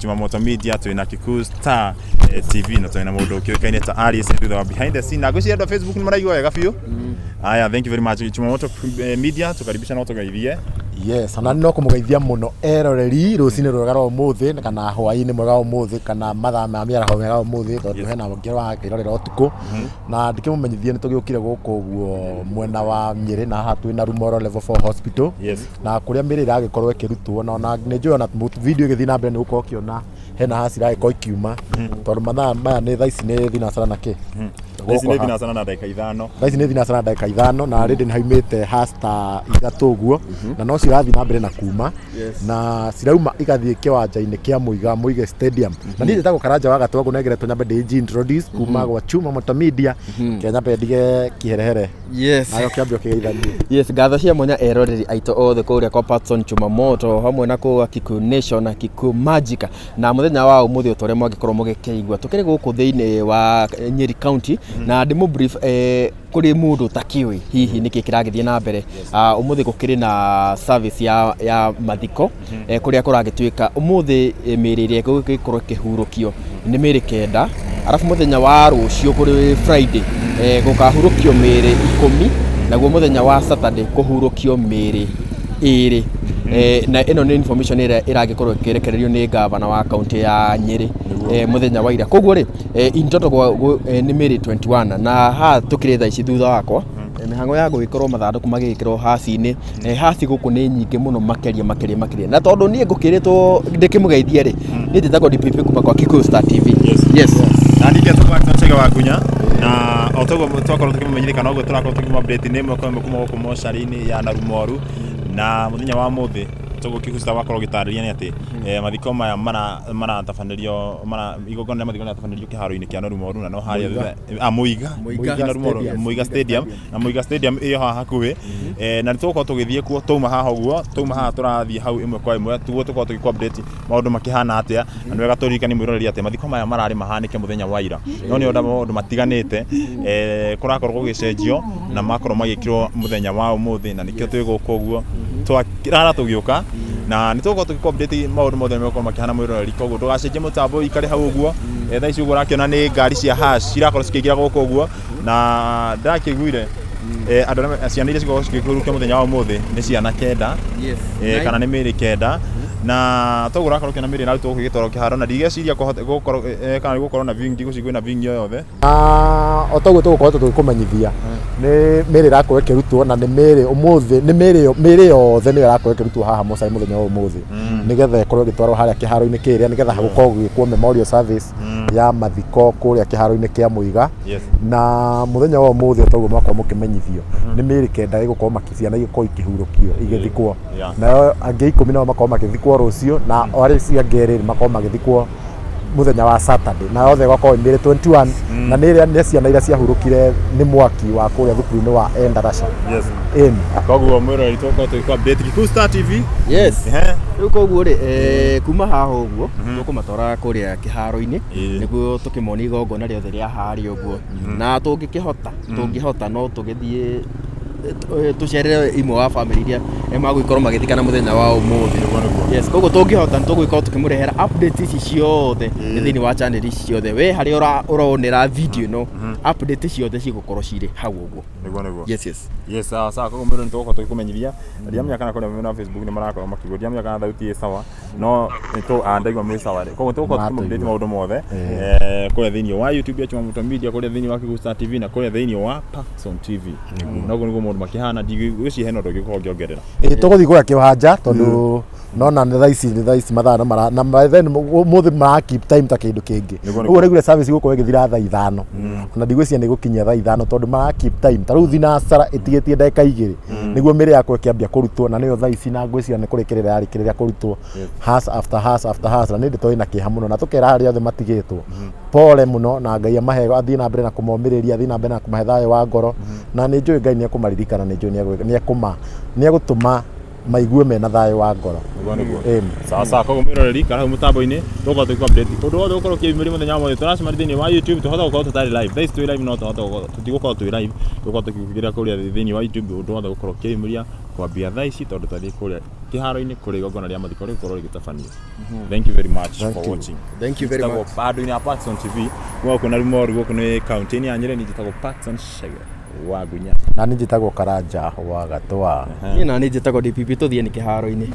Chumamoto Media, twina Kikuyu Star TV, na twina mundu ukiukaine ta Alice thutha wa behind the scene. Na ngwiciria andu a Facebook ni maraigua wega biũ. Aya, thank you very much, Chumamoto Media, tukaribisha no tugeithie. Yes, ona no kũmũgeithia mũno eroreri rũcinĩ rwega rwa ũmũthĩ kana hwaĩ-inĩ mwega wa ũmũthĩ kana mathaa ma mĩaraho mega wa ũmũthĩ, tondũ hena ũngĩ wakĩrorera ũtukũ. Na ndĩkĩmũmenyithie nĩ tũgĩũkire gũkũ ũguo mwena wa Nyĩrĩ, na haha twĩ na Rumoro Level 4 Hospital na kũrĩa mĩrĩ ĩragĩkorwo ĩkĩrutwo. Na ona nĩ njũĩ ona video ĩgĩthiĩ na mbere nĩ gũkorwo ũkĩona hena haci iragĩkorwo ikiuma, tondũ mathaa maya nĩ thaa ici nĩ thinacara na kĩ. Thaa ici nĩ thinacara na ndagĩka 5. Thaa ici nĩ thinacara na ndagĩka 5, na rĩndĩ nĩ haumĩte hasta 3 ũguo, na no cirathiĩ na mbere na kuma na cirauma igathiĩ kĩwanja-inĩ kĩa Muiga, Muiga Stadium. Na niĩ njĩtagwo Karanja wa Gatwangũ, nengeretwo nyambe ndĩ introduce kuma gwa Chuma Moto Media. Kĩa nyambe ndige kĩherehere. Nayo kĩambe ũkĩgeithanie. Yes, ngatho cia mwanya eroreri aitũ othe kũrĩa kwa Patson Chumamoto hamwe na kũu Kikuyu Nation na Kikuyu Magic. Na mũthenya wa ũmũthĩ, ũta ũrĩa mwangĩkorwo mũgĩkĩigua, tũkĩrĩ gũkũ thĩinĩ wa Nyeri County, na ndĩmũ brief kũrĩ mũndũ ũtakĩũĩ hihi nĩkĩ kĩragĩthiĩ na mbere. Ũmũthĩ gũkĩrĩ na service ya mathiko, kũrĩa kũragĩtuĩka ũmũthĩ mĩĩrĩ ĩrĩa ĩgũgĩkorwo ĩkĩhurũkio nĩ mĩĩrĩ 9, arabu mũthenya wa rũciũ kũrĩ Friday gũkahurũkio mĩĩrĩ 10, naguo mũthenya wa Saturday kũhurũkio mĩĩrĩ 2. Na ĩno nĩ information ĩrĩa ĩragĩkorwo ĩkĩrekererio nĩ gavana wa kaunti ya Nyĩrĩ mũthenya wa ira. Koguo rĩ, in total nĩ mĩĩrĩ 21. Na haha tũkĩrĩ thaa ici thutha wakwa, mĩhang'o ya gũgĩkorwo mathandũkũ magĩgĩkĩrwo haci-inĩ. Haci gũkũ nĩ nyingĩ mũno makĩria makĩria makĩria. Na tondũ niĩ ngũkĩrĩtwo ndĩkĩmũgeithie rĩ, niĩ njĩtagwo DPP kuma kwa Kikuyu Star TV. Yes. Na ningĩ tũgwatwo Chege wa Kunya, na o toguo twakorwo tũkĩmũmenyithia kana ũguo tũrakorwo tũkĩmũ update nĩ ĩmwe kwa ĩmwe kuma gũkũ mocarĩ-inĩ ya Narumoru. Na mũthenya wa mũthĩ toguo Kikuyu Star wakorwo ũgĩtarĩria nĩ atĩ mathiko maya maratabanĩrio mara igongona rĩa mathiko rĩratabanĩrio kĩharo-inĩ kĩa Narumoru, na no harĩa thutha Muiga. Muiga Narumoru. Stadium. Muiga Stadium, na Muiga Stadium ĩyo haha hakuhĩ. Na nĩ tũgũkorwo tũgĩthiĩ kuo twauma haha ũguo, twauma haha tũrathiĩ hau ĩmwe kwa ĩmwe tuguo tũkorwo tũgĩkũ update maũndũ makĩhana atĩa. Na nĩ wega tũririkanie mwĩroreri atĩ mathiko maya mararĩ mahanĩke mũthenya wa ira, no nĩ ũndũ maũndũ matiganĩte kũrakorwo gũgĩcenjio na makorwo magĩkĩrwo mũthenya wa ũmũthĩ, na nĩkĩo twĩ gũkũ ũguo twakĩrara tũgĩũka. Na nĩ tũgũkorwo tũgĩkũ update maũndũ mothe megũkorwo makĩhana, mwĩroreri. Koguo ndũgacenjie mũtambo, ũikare hau ũguo. Thaa ici ũguo ũrakĩona nĩ ngari cia hash cirakorwo cikĩingĩra gũkũ ũguo, na ndĩrakĩiguire andũ arĩa ciana iria cikoragwo cikĩhurũkio mũthenya wa ũmũthĩ nĩ ciana 9. Kana nĩ mĩĩrĩ 9, na toguo ũrakorwo ũkĩona mĩĩrĩ ĩrarutwo gũkũ ĩgĩtwarwo kĩharo, na ndigeciria gũkorwo kana gũkorwo na viewing, ndigũciria kwĩna viewing o yothe. Na o toguo tũgũkorwo tũgĩkũmenyithia nĩ mĩrĩ ĩrakorwo ĩkĩrutwo, na nĩ mĩrĩ ũmũthĩ, nĩ mĩrĩ yothe nĩyo ĩrakorwo ĩkĩrutwo haha mocarĩ mũthenya wa ũmũthĩ, nĩgetha ĩkorwo ĩgĩtwarwo harĩa kĩharo-inĩ kĩrĩa, nĩgetha gũkorwo gũgĩkwo memorial service ya mathiko kũrĩa kĩharo-inĩ kĩa Muiga. Na mũthenya wa ũmũthĩ, toguo mwakorwo mũkĩmenyithio, nĩ mĩrĩ 9 ĩgũkorwo ciana igĩkorwo ikĩhurũkio igĩthikwo. Nayo angĩ 10 nao makorwo magĩthikwo rũciũ, na arĩa acio angĩ 2 makorwo magĩthikwo mũthenya wa Saturday, na yothe ĩgakorwo ĩ mĩrĩ 21, na nĩ ĩrĩa nĩ ciana iria ciahurũkire nĩ mwaki wa kũrĩa thukuru-inĩ wa Endarasha. Ĩni. Koguo mwĩroreri, tũgũkorwo tũgĩkũ update Kikuyu Star TV. Rĩu koguo rĩ, kuma haha ũguo tũkũmatwara kũrĩa kĩharo-inĩ nĩguo tũkĩmonie igongona rĩothe rĩa harĩa ũguo. Na tũngĩhota no tũgĩthiĩ tũcerere imwe wa bamĩrĩ iria magũgĩkorwo magĩthikana mũthenya wa ũmũthĩ. Nĩguo nĩguo. Yes, koguo tũngĩhota nĩ tũgũgĩkorwo tũkĩmũrehera update ici ciothe thĩinĩ wa channel ici ciothe. We harĩa ũronera video ĩno, update ciothe cigũkorwo cirĩ hau ũguo. Nĩguo nĩguo. Yes. Yes, sawa sawa. Koguo mwĩroreri, tũgũkorwo tũgĩkũmenyithia. Ndiramenya kana kũrĩa mwena wa Facebook nĩ marakorwo makĩigua, ndiramenya kana thauti ĩ sawa, no ndaigua mwĩ sawa rĩ. Koguo tũgũkorwo tũkĩmũ update maũndũ mothe kũrĩa thĩinĩ wa YouTube ya Chumamoto Media, kũrĩa thĩinĩ wa Kikuyu Star TV, na kũrĩa thĩinĩ wa Paxson TV. Noguo nĩguo maũndũ makĩhana. Ndigwĩciria hena ũndũ ũngĩ ũngĩkorwo ngĩongerera. Ĩ, tũgũthiĩ kũrĩa kĩwanja, tondũ nona nĩ thaa ici mathaa no mara na by then mũthĩ mara keep time ta kĩndũ kĩngĩ. Nĩguo. Ũguo regular service gũkorwo ĩgĩthira thaa 5, na ndigwĩciria nĩ gũkinyia thaa 5, tondũ mara keep time. Ta rĩu thinacara ĩtigĩtie ndagĩka 2 nĩguo mĩrĩ yakwa ĩkĩambia kũrutwo, na nĩyo thaa ici, na ngwĩciria nĩ kũrĩkĩrĩra yarĩkĩrĩria kũrutwo, hearse after hearse after hearse. Na nĩ ndeto ĩna kĩeha mũno, na tũkera arĩa othe matigĩtwo pole mũno, na Ngai amahe athiĩ na mbere na kũmomĩrĩria, athiĩ na mbere na kũmahe thayũ wa ngoro. Na nĩ njũĩ Ngai nĩ ekũmaririkana, nĩ njũĩ nĩ egũtũma maigue mena thayũ wa ngoro. Nĩguo nĩguo. Ĩni. Sawa sawa. Koguo mwĩroreri, kana hau mũtambo-inĩ tũgũkorwo tũgĩkũ update ũndũ wothe ũgũkorwo ũkĩyumĩria mũthenya wa mũthĩ. Tũracemania thĩinĩ wa YouTube. Tũhota gũkorwo tũtarĩ live thaa ici, twĩ live, no tũhota gũkorwo tũtigũkorwo twĩ live, tũgũkorwo tũkĩingĩra kũrĩa thĩinĩ wa YouTube ũndũ wothe ũgũkorwo ũkĩyumĩria kwambia thaa ici, tondũ twathiĩ kũrĩa. Kĩharo-inĩ kũrĩa igongona rĩa mathiko rĩgũkorwo rĩgĩtabanio. Thank you very much Thank for you. watching. Thank you very Njĩtagwo much. Handũ-inĩ ya Patson TV, kuma gũkũ na Rumoru, gũkũ nĩ kaunti-inĩ ya Nyĩrĩ, niĩ njĩtagwo Patson Chege wa Gunya. Na niĩ njĩtagwo Karanja wa Gatwa. Niĩ nani njĩtagwo DPP, tũthiĩ nĩ kĩharo-inĩ.